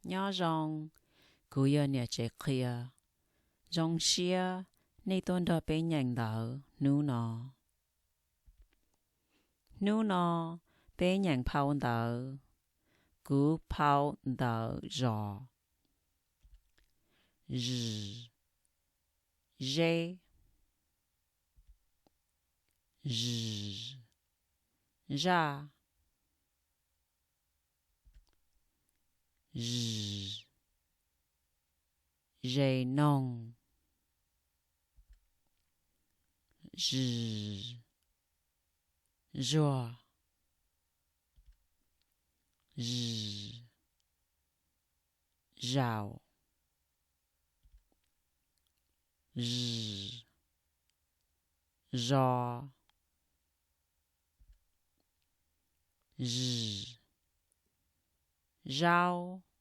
Nyob zoo, kuv yog niam tsev qhia. Zoo siab nej tuaj nrog peb nyeem ntawv hnub no. Hnub no peb nyeem phau ntawv Kuv phau ntawv zos. Z, zeb. Z, zaj. Z, zes noog. Z, zuag. Z, zaum. Z, zos. Z, zaub.